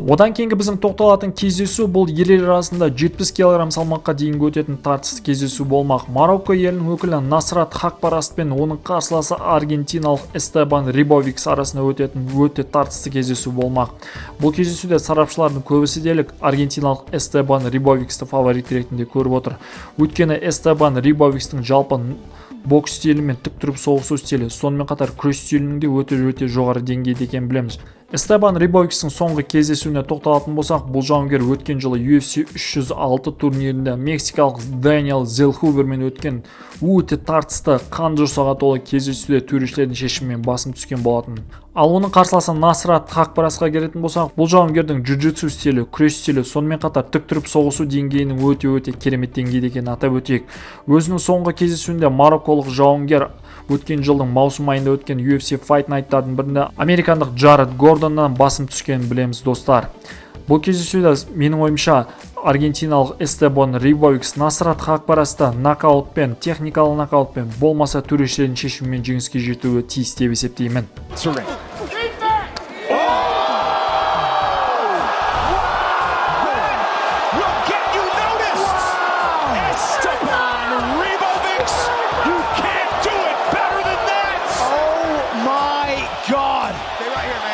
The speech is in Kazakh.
Одан кейінгі біздің тоқталатын кездесу, бұл ерлер арасында 70 кг салмаққа дейінгі өтетін тартысты кездесу болмақ. Марокко елінің өкілі Насрат Хакпараст пен оның қарсыласы аргентиналық Эстебан Рибовикс арасында өтетін өте тартысты кездесу болмақ. Бұл кездесуде сарапшылардың көбісі дерлік аргентиналық Эстебан Рибовиксті фаворит ретінде көріп отыр. Өйткені Эстебан Рибовикстің жалпы бокс стилі мен тік тұрып соғысу стилі, сонымен қатар күрес стилінің де өте өте жоғары деңгейде екенін білеміз. Эстебан Рибовикстің соңғы кездесуіне тоқталатын болсақ, бұл жауынгер өткен жылы UFC 306 турнирінде мексикалық Дэниел Зелхубермен өткен өте тартысты, қан жосаға толы кездесуде төрешілердің шешімімен басым түскен болатын. Ал оның қарсыласы Насрат Хакпарасқа келетін болсақ, бұл жауынгердің джиу-джитсу стилі, күрес стилі, сонымен қатар тік тұрып соғысу деңгейінің өте өте керемет деңгейде екенін атап өтейік. Өзінің соңғы кездесуінде марокколық жауынгер өткен жылдың маусым айында өткен UFC Fight Night'тардың бірінде американдық Джаред Гордоннан басым түскенін білеміз, достар. Бұл кездесуде, менің ойымша, аргентиналық Эстебан Рибовикс Насрат Хакпарасты нокаутпен, техникалық нокаутпен, болмаса төрешілердің шешімімен жеңіске жетуі тиіс деп есептеймін. To ring.